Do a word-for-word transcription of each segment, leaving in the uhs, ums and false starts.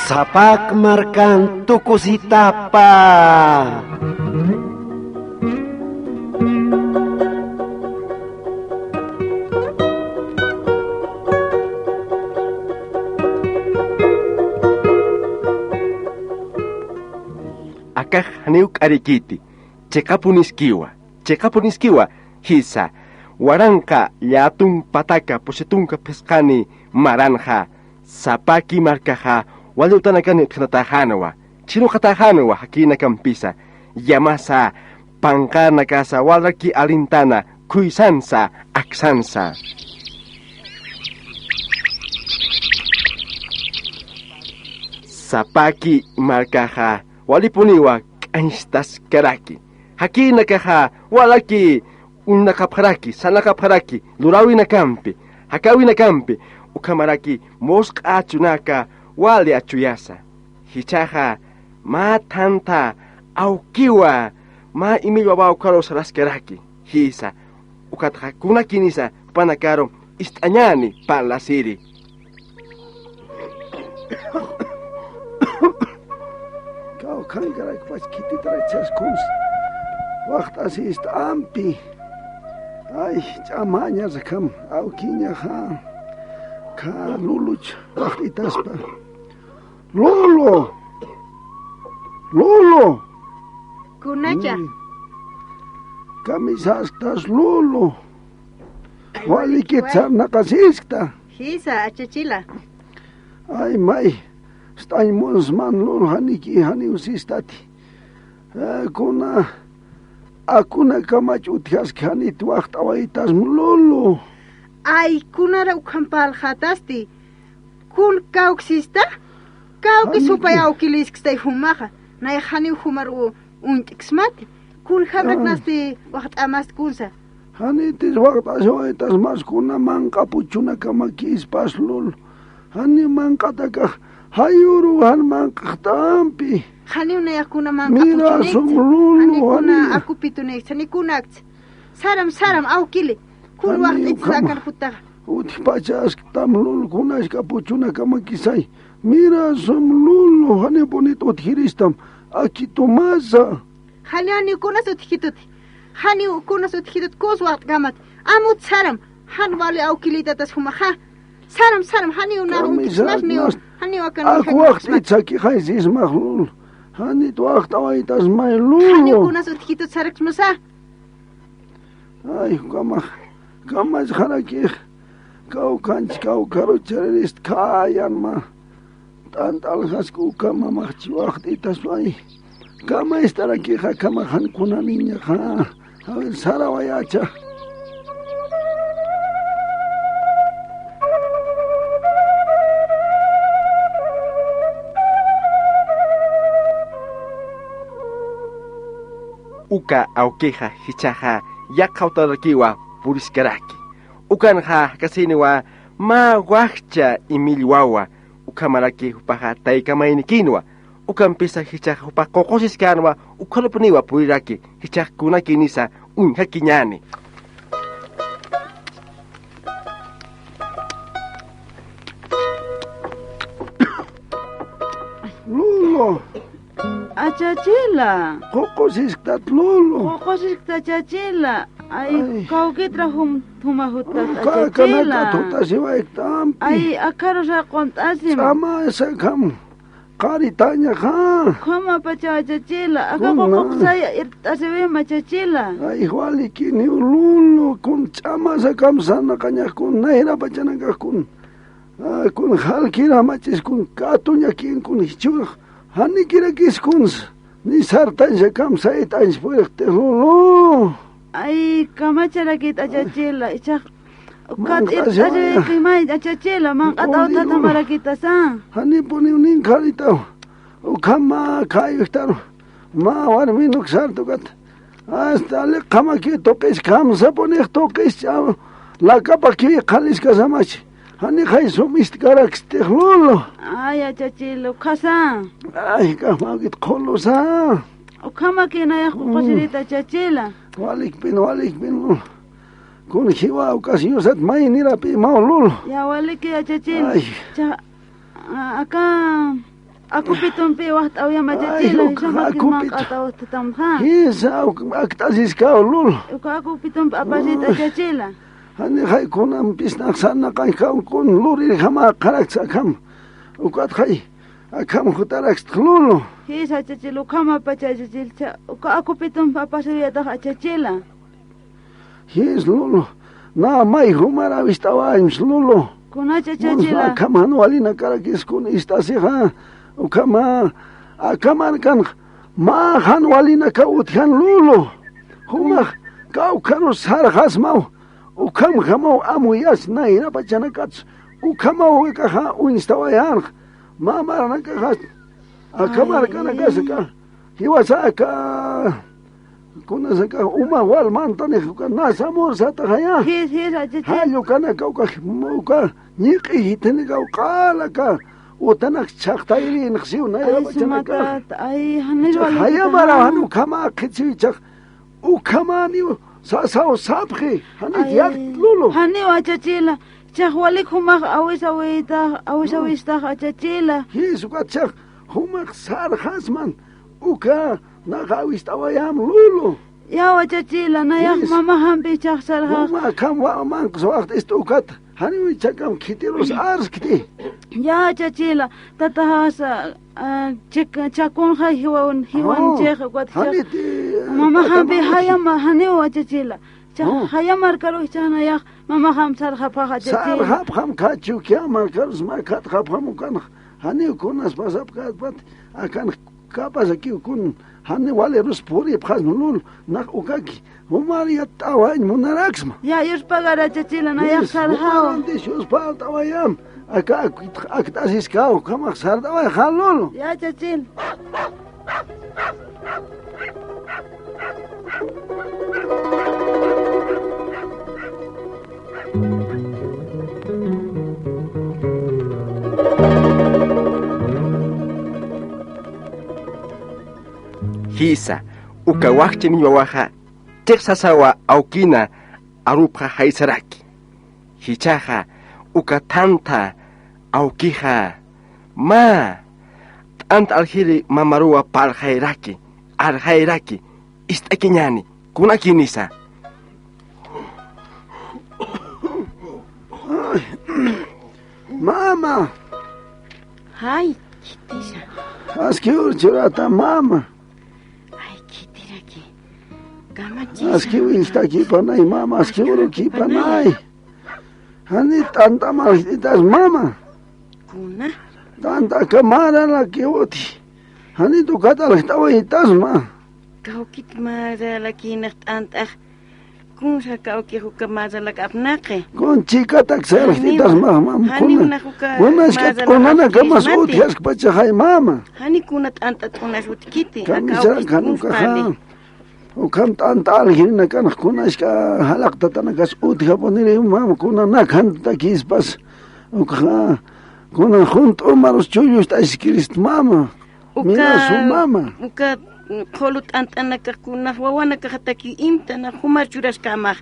Sapak markan tukusitapa. Akax janiw k'arikiti, chiqapuniskiwa, chiqapuniskiwa, jisa, waranqa llätun pataka pusi tunka phisqani maranxa, Sapaki markaxa wali utanakan utjkatatäxänwa, chhiniw qataxänwa jakïnakampisa, yamasa panqanakasa walraki alintana khuysansa, aksansa. Sapaki markaxa walipuniwa k'anchtaskaraki. Jakïnakaxa walaki uñnaqapxaraki, sanaqapxaraki, luräwinakampi, jakäwinakampi, ukhamaraki musq'a achunaka wali achuyasa. Jichhaxa mä thantha awkiwa mä imill wawa ukharuw saraskaraki, jisa, ukatxa kunakinisa jupanakaru ist'añäni parlasiri. Kawkhankarakpach khititarak chhaskunsa. Waxt'asista ampi. Ay, ch'amañas akham awkiñaxa. Kha luluch waxt'itaspa. Lulu. Lulu. Kunacha. Mm. Kamisasktas lulu. Walikit sarnaqasiskta. Jisa, achachila. Ay, may, ist'añ munsman lul janiki, janiw sistati. Eh, kuna, akunakamach utjaski janit waxt'awaytasm lulu. Ay, kunara ukham parlxätasti. Kun kawksista? Kawkis jupay awkiliskstay jumaxa. Nayax janiw jumar u-, uñt'ksmati. Kun jamrak nasti waxt'amast kunsa. Janitis waxt'asiwaytas mas kuna manq'a puchunakamakispas lul. Janiw manq'atakax jayuru jan manq'xtampi. Janiw nayax kuna manq'a puchunaksa. Mira, sum lulu, janiw kuna akupitunaksa, ni kunaksa. Saram, saram, awkili. Kun waxt'itsa akan jutaxa. Utjpachasktam lul kunaska puchunakamakisay. Mira, sum lulu, janipunit utjiristam. Akitumasa. Janiw, janiw kunas utjkituti. Janiw kunas utjkitut, kuns waxt'kamat. Amut saram, jan wali awkilitatas jumaxa. Saram, saram, janiw na uñt'ksmas niw. Janiw akan ak waxt'itsaki jaysismax lul. Janit waxt'awaytas may lul. Janiw kunas utjkitut saraksmasa. Ay, kamax, kamax jarakix, kawkhanch kawkharu charirist khayanma. T'ant'aljask uka mamaxchi waxt'itasway. Kamax ist'arakixa, kamaxan kunaniñaxa. A ver, sarawayacha. Uka awkixa jichhaxa yaqha utarakiwa puriskaraki. Ukanxa jakasiniwa mä wakcha imill wawa, ukhamaraki jupaxa taykamaynikinwa. Ukampisa jichhax jupax ququsiskänwa, ukharupuniwa puriraki, jichhax kunakinisa uñjakiñäni. Lulu. Achachila. Ququsisktat lulu. Ququsiskta achachila. Ay, ay. Kawkitra jum-, juma jutat achachila. Kanaka tutasiwayktampi. Ay, akharu saqunt'asim. Ch'ama sakham. Qaritañaxa. Ukhamapacha achachila, aka ququqsaya irt'asiwima achachila. Ay, walikiniw lulu, kun ch'amasa kamsanaqañax kun, nayrapachanakax kun. Ah, kun jalkira mach'is kun, katuñakin kun jichhürax. Janikirakis kuns, ni sartañsa kamsaytañsa puriqtix lulu. Ay, kamacharakit achachila, ichax Ukat irt'asiwayki may achachila, manq'ataw tata marakitasa. Janipuniw nin qharitaw. Ukhama khayuxtaru. Mä warminuk sartukat. Hasta liqhamaki tuqis kamsapunix tuqis ch'am. Lakapaki qhaliskasamachi. Janixay sum ist'karakstix lulu. Ay, achachila, ukhasa. Ay, kamawkit qhulusa. Ukhamaki nayax ququsirita achachila. Walikpin, walikpin lulu. Kun jiwa ukas yusat maynirapï maw lulu. Ya waliki achachila. Ay. Cha, a, aka, Akupitumpi waxt'awayam, achachila, jisamakis manq'ataw utjtamxa. Jisa, akt'asiskaw lul. Uka akupitumpi apasit'a, achachila. Janixay kunampis nax sarnaqañjkaw kun lurirjama qharaksa akham. Ukatxay akham jutarakstx lulu. Jisa, achachila, ukhamapacha, achachila, uka akupitumpi apasiwayatax, achachila. Jis lulu, na may jumar awist'awañs lulu. Kunach, achachila. Akham jan walinakarakis kun ist'asixa, ukhama, akham arkanx mä jan walinakaw utjan lulu. Jumax kawkharus sarxasmaw, ukhamjamaw amuyas nayrapachanakats, ukhamaw ukaxa uñstawayänx, mä marnakaxas, akham arkanakasa aka, jiwasa aka, kunasaka uma wal mantanix uka nasamur sataxaya. Jis, jis, achichi. Jall ukanaka uka, uka ñiq'i jithinakaw q'alaka utanak chhaqtayrinx siw nayrapachanaka. Ay, janiw wali jayamaraw jitana. Jan ukhama qhitsiw ichax. Ukhamaniw sasaw sapxi, janit yakt lulu. Janiw achachila. Chax walik jumax awisawitax, awisawistax achachila. Jis ukat chax jumax sarxasman. Uka nax awist'awayam lulu. Yaw achachila, nayax mamajampi chax sarxax. Juma akham manq'swaxt'ist ukat. Janiw ichhakam khitirus arskti. Ya achachila, tataxasa, a, chik, chakunxa jiwan, jiwan chix, ukat chix. Mamajampi jayama, janiw achachila. Chax jayama arkaruw ichhax nayax mamajam sarxapxax achachila. Sarxapxam khachukiam arkarus mä khatxapxam ukanx. Janiw kunas pasapkatpat, akanx kapasakiw kun, janiw walirus puripxasma lul, nax ukaki jumar yatt'awañ munaraksma. Ya, yuspagar achachila, nayax sarxawa. Jumar antix yuspar t'awayam, aka ak-, akt'asiskaw, ukhamax sart'away jan lulu. Ya, achachila. Jisa, uka wakchiniñ wawaxa, tix sasawa awkina arupxa jaysaraki. Jichhaxa, uka thantha awkixa, mä t'ant aljiri mamaruwa parlxayraki, arxayraki, ist'akiñäni, kunakinisa. Mama. Ay, khitisa. Askiwir churata, mama. Ay, khitiraki. Kamachisa. Askiwir istakipanay, mama, askiwir khipanay. Jani t'ant'amarjt'itas, mama. Kuna? T'ant'a aka maralaki uti. Jani tukat aljt'awayitasma. Kawkit maralakïnix t'ant'ax. Kunsa kawkix uka maralak apnaqi. Kun chikatak sarjt'itasma, mama, kuna. Jani unax uka maralak apnaqi. Kunanakamas utjaskpachaxay, mama. Jani kuna t'ant'a t'unas utjkiti. Kamisarakan ukaxa. Ukham t'ant'a aljirinakanx kuna jisk'a jalaqtatanakas utjapuniri, mama, kuna nakhant'atakispas. Ukaxa, kuna junt'umarus chullust'askirist, mama. Uka, mira, sumama. Uka qhulu t'ant'anakax kunax wawanakaxataki imtana jumar churaskämax.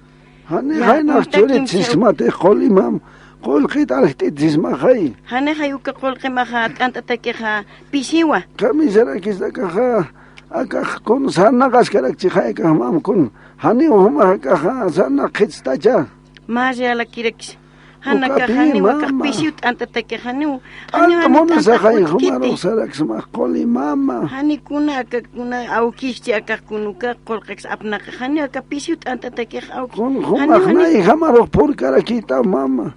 Jani jaynax churitsismati qhuli, mama. Qullqit aljt'itsismaxay. Janixay uka qullqimaxa t'ant'atakixa pisiwa. Kamisarakis akaxa, akax kun sarnaqaskarakchixay akax, mama, kun. Janiw jumax akaxa sarnaqxitstacha. Mä realakirakis. Janakax janiw akax pisiw t'ant'atakix, janiw. T'ant'a munasaxay jumarux saraksmax quli, mama. Jani kuna aka, kuna awkischi akax kun uka qullqix apnaqix, janiw aka pisiw t'ant'atakix awki. Kun jumax nayjamarux purkarakïta, mama.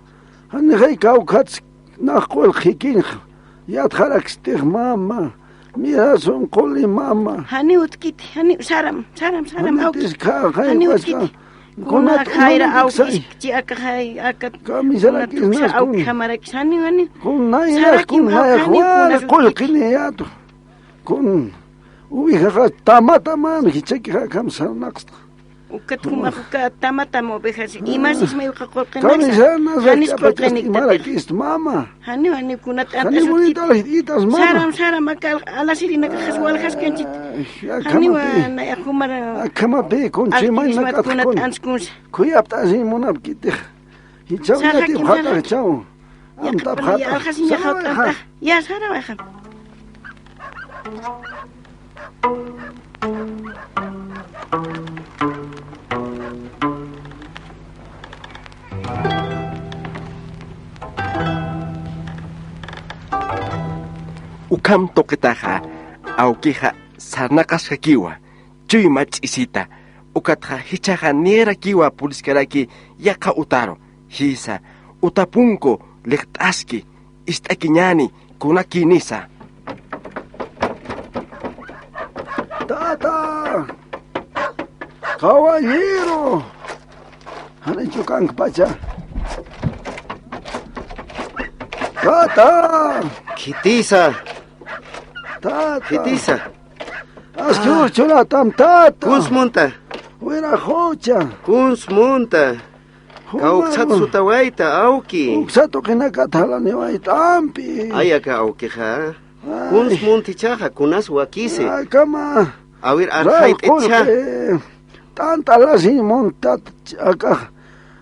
Janixay kawkhats nax qullqikinx yatxarakstix, mama. Mira, sunquli, mama. Janiw utjkiti, janiw, saram, saram, saram, awki. Janiw utjkiti. Kuna jayra awkiskchi akaxay, aka. Kamisarakiw, kuna tuksa awkjamarakis, janiw, janiw. Kun nayax, kun nayax wali qullqiniyätu. Kun uwijaxa tamataman jichhakix akham sarnaqsta. Ukat jumax uka tamatam ovejas, imasismay uka qullqinaksa. Janis qullqinaktatix. Janiw, janiw kuna t'ant'as utjkiti. Saram, saram, aka alasirinakaxas waljaskanchit. Janiw, naya jumar. Akhamapi kun chimaynakatx kuna t'antskunsa. Khuyapt'asiñ munapkitix. Jichhaw yatipxatax jichhaw. Amtapxatax. Ya, sarawayxa. Ukham tuqitaxa, awkixa sarnaqaskakiwa, chuyma ch'isita, ukatxa jichhaxa niyarakiwa puriskaraki yaqha utaru, jisa, uta punku liqt'aski, ist'akiñäni, kunakïnisa. Tata, caballero, janichu kankpacha. Tata. Khitisa. Tata. Khitisa. Aski ur churatam, tata. Kuns munta. Wira jucha. Kuns munta. Kawksat sutawayta, awki. Uksat uqinakat jalaniwayta ampi. Ay, aka awkixa. Ay. Kuns munta jichhaxa, kunas wakisi. Akama. A ver, arxayt'icha. T'ant'a lasiñ muntat, aka,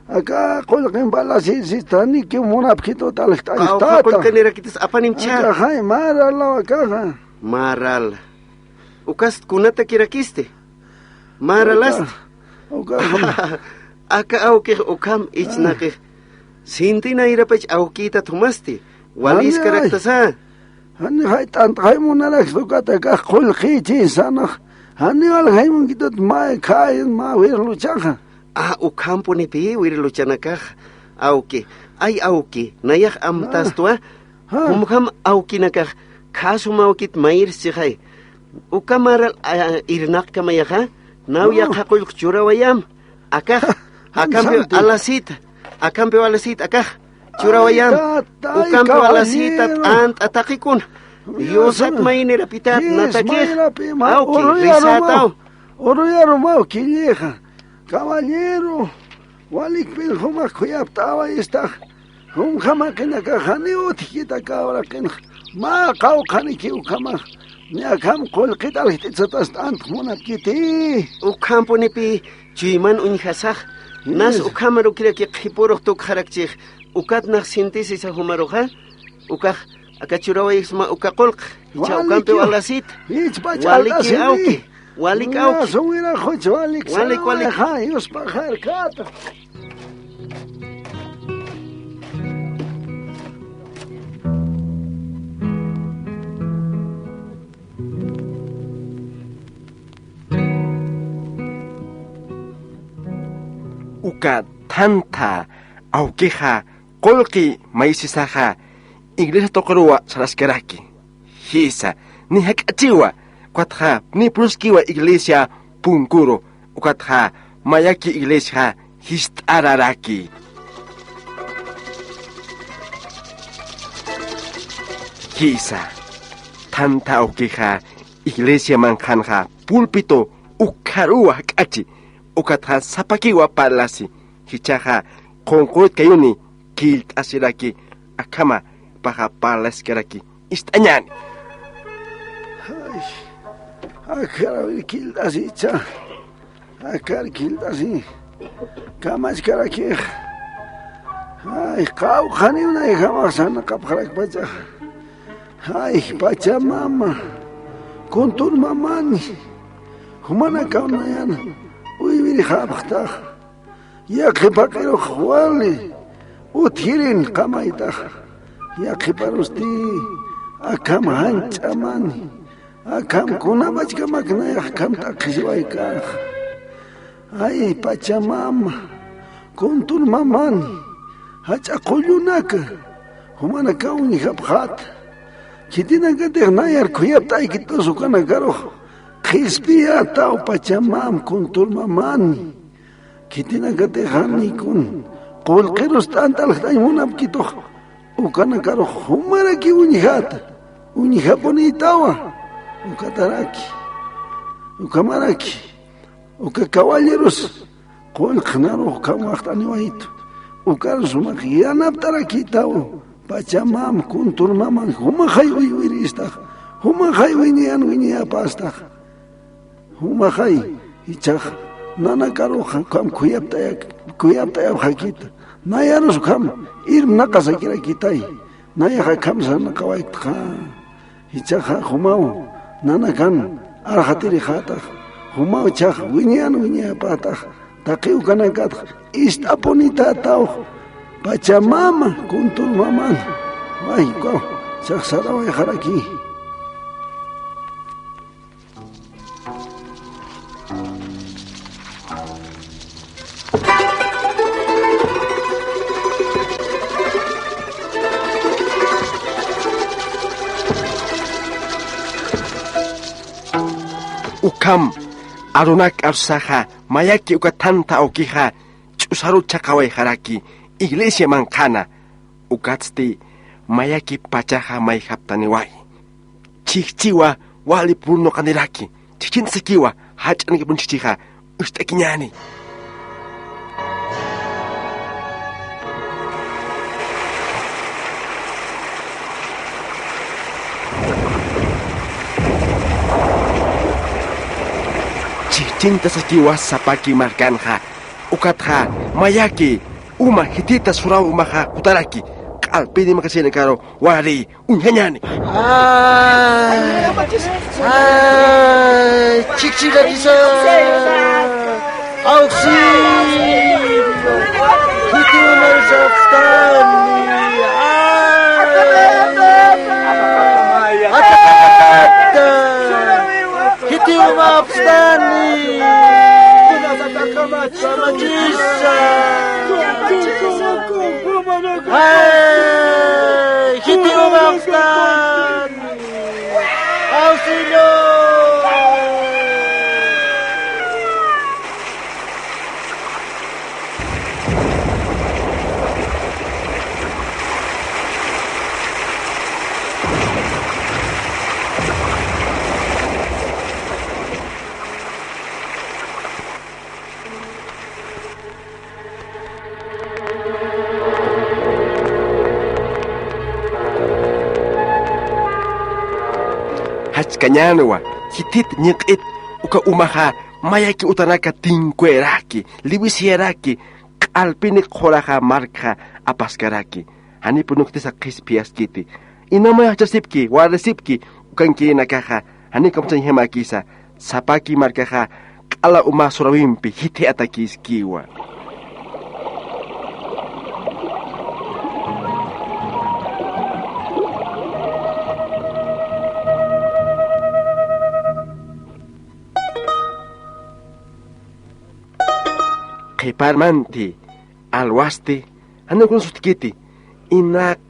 aka qullqimpa lasisista, niki munapkitut aljt'añx, tata. Qullqinirakitis apanimcha. Akaxay, maralaw akaxa. Maral. Ukas kunatakirakiste. Maralast. Uka, uka. Aka awkix ukham ichnaqix. Sinti nayrapach awkïtat jumasti. Waliskaraktasa. Jani jay t'ant'xay munarakst ukat akax qullqïchi sanax. Jani waljay munkitut mä khay mä wir luchaxa. A, ukhampunipï wir luchanakax. Awki. Ay, awki. Nayax amtastwa. Jumjam awkinakax, khä sum awkit mayirschixay. Uka maral, a, irnaqkamayaxa, naw yaqha qullq churawayam. Akax, akampiw alasita, akampiw alasita, akax, churawayam. Ukampiw alasita, t'ant'a taqikuna. Yusat maynirapitat natakix. Awki, risataw. Uruyarumaw killixa. Caballero, walikpin jumax khuyapt'awayistax. Jumjamaqinakax janiw utjkit aka uraqinx. Mä qawqhaniki ukhamax. Ni akham qullqit aljt'itsatast t'antx munapkiti. Ukhampunipï chuyman uñjasax. Nas ukhamarakiraki qhipürux tukxarakchix. Ukat nax sintisisa jumaruxa. Ukax, aka churawayisma uka qullq. Jichha ukampiw alasita. Waliki awki. Walik awki. Walik, walik. Yuspaxarkata. Uka thantha awkixa qullqi maysisaxa iglesia tuqiruwa saraskaraki. Jisa, ni jak'achiwa, ukatxa ni puriskiwa iglesia punkuru, ukatxa mayaki iglesiaxa jist'araraki. Jisa, thantha awkixa iglesia manqhanxa pulpito ukkharuwa jak'achi, ukatxa sapakiwa parlasi, jichhaxa qunqürut kayuni killt'asiraki, akhama paxa parlaskaraki ist'añäni. Ay, akharawir killt'asicha, akhar killt'asi, kamachkarakix. Ay, qawqhaniw nayjamax sarnaqapxarakpacha. Ay, Pachamama, kuntur mamani, jumanakaw nayan uywirixapxtax. Yaqhipaqirux wali utjirin qamaytax. Yaqhiparusti akham janch'amani. Akham kunamachkamak nayax akham t'aqhisiwaykax. Ay, Pachamama, kuntur mamani, jach'a qullunaka, jumanakaw uñjapxäta. Khitinakatix nayar khuyapt'aykit'us ukanakarux qhispiyätaw Pachamam kuntur mamani. Khitinakatix janiw kun qullqirus t'ant'a aljt'añ munapkitux, ukanakarux jumarakiw uñjäta, uñjapunïtawa. Ukataraki, ukhamaraki, uka caballerus qullq narux ukham waxt'aniwaytu, ukarus jumax yanapt'arakïtaw, Pachamam kuntur maman, jumaxay uywiristax, jumaxay wiñayan wiñayapastax. Jumaxay, jichhax nanakaruxa ukham khuyapt'ayak-, khuyapt'ayapxakita. Nayarus ukham irpnaqasakirakitay. Nayaxa akham sarnaqawayktxa. Jichhaxa jumaw Nanakan arxatirixätax, jumaw chhax wiñan wiñayapätax, taqi ukanakatx ist'apunitätawx, Pachamama kuntur maman, waykaw, chhax sarawayxaraki. Ukham arunak arsusaxa, mayaki uka thantha awkixa ch'usaru chhaqawayxaraki iglesia manqhana. Ukatsti mayaki pachaxa mayjaptaniwayi. Chhijchhiwa wali purnuqaniraki. Chhijchhintasakiwa, jach'ankipun chhijchhixa, ist'akiñäni. Chhijchhintasakiwa Sapaki markanxa. Ukatxa mayaki uma jithita suraw umaxa kutaraki, q'alpini makachinakaru wali uñjañäni. Ay, ay, chhijchhirakisa. Auxilio. Jithiw marxapxtani. Ay. Jithiw marxapxtani. Kamachisa. Ay, jithiw marxapxtani. ¡Auxilio! Jachkañänwa, jithit ñiq'it uka umaxa mayaki utanaka tinkuyraki, liwisiyaraki, q'alpini qhuraxa markxa apaskaraki. Janipuniw khitisa qhispiyaskiti. Inamay jachasipki, warisipki, ukankirinakaxa, janiw kamsañjamäkisa, Sapaki markaxa q'ala uma surawimpi jithiyatakïskiwa. Qhiparmanti, alwasti, janiw kun sutkiti, inak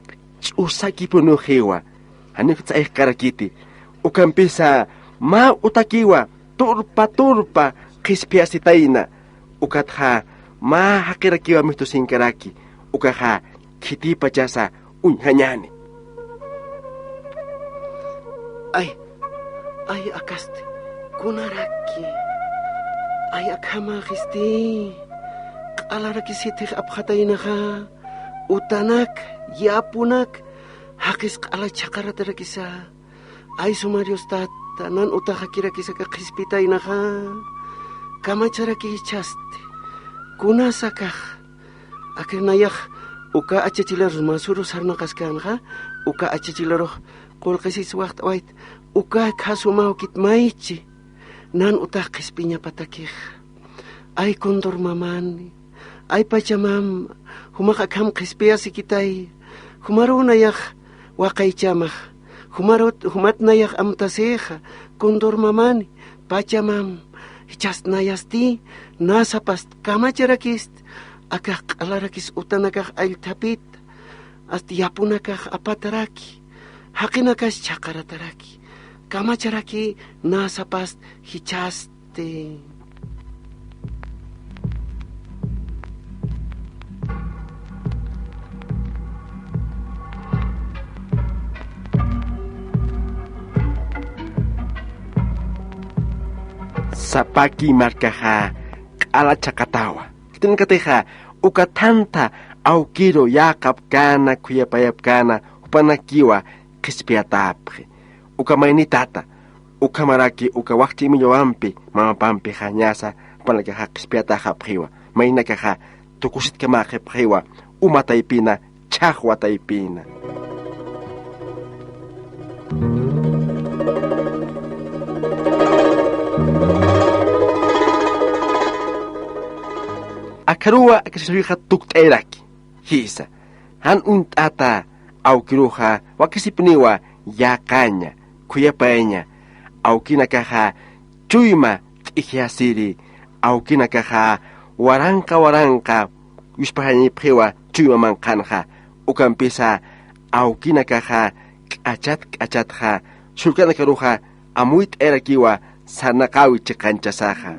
ch'usakipuniw jiwa, janiw khitsa ayqarakiti, ukampisa mä utakiwa turpa turpa qhispiyasitayna, ukatxa mä jaqirakiwa mistusinkaraki, ukaxa khitipachasa uñjañäni. Ay, ay, akasti, kunaraki, ay, akhamaxisti, q'alarakis jithix apxataynaxa, utanak, yapunak, jaqis q'ala chhaqaratarakisa. Ay, suma Dios Tata, nan utaxakirakisa aka qhispitaynaxa, kamacharaki jichhasti, kunasa akax, akir nayax, uka achachilurux masürus sarnaqaskänxa, uka achachilurux qullqisis waxt'awayt, uka khasumaw kitmaychi, nan utax qhispiñapatakix. Ay, kuntur mamani, ay, Pachamama, jumax akham qhispiyasikitay, jumaruw nayax waqaychamax, jumarut, jumat nayax amtasixa, kuntur mamani, Pachamama, jichhast nayasti, nasapast kamacharakist, akax q'alarakis utanakax allthapit, ast yapunakax apataraki, jaqinakas chhaqarataraki, kamacharaki, nasapast jichhasti. Sapaki markaxa q'ala chhaqatawa. Khitinakatixa, uka thantha awkiru yäqapkäna, khuyapayapkäna, jupanakiwa qhispiyatäpxi. Uka maynitata, ukhamaraki uka wakch'imillawampi mamapampixa ñasa, jupanakaxa qhispiyatäxapxiwa, maynakaxa tukusitkamäxipxiwa, uma taypina, chhaxwa taypina. Kharuwa aka sasuyxa tukt'ayraki. Jisa. Jan uñt'ata awkiruxa wakisipniwa yäqaña, khuyapayña, awkinakaxa chuyma t'ijyasiri, awkinakaxa waranqa waranqa yuspajañayipxiwa chuyma manqhanxa, ukampisa awkinakaxa k'achat k'achatxa, sullkanakaruxa amuyt'ayarakiwa sarnaqäwi chiqanchasaxa.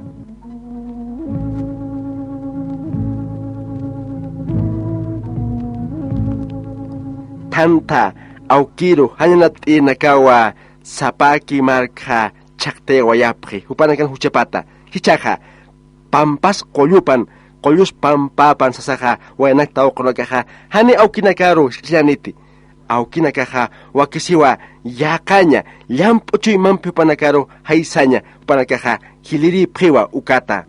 Thantha awkiru jañanat'inakawa sapaki markxa chhaqtayawayapxi, jupanakan juchapata. Jichhaxa, pampas qullupan, qullus pampapan sasaxa, wayanak tawqunakaxa, jani awkinakaru sisk'añäniti. Awkinakaxa wakisiwa yäqaña, llamp'u chuymampi jupanakaru jaysaña, jupanakaxa jilirïpxiwa ukata.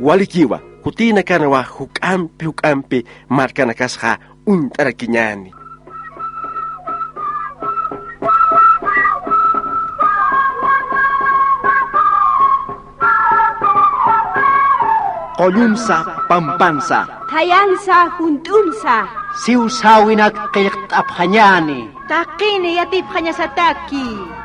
Walikiwa, kutïnakanwa juk'ampi juk'ampi markanakasxa uñt'arakiñäni. Qullunsa, pampansa. Thayansa, junt'unsa. Siwsäwinak qillqt'apxañäni. Taqini yatipxañasataki.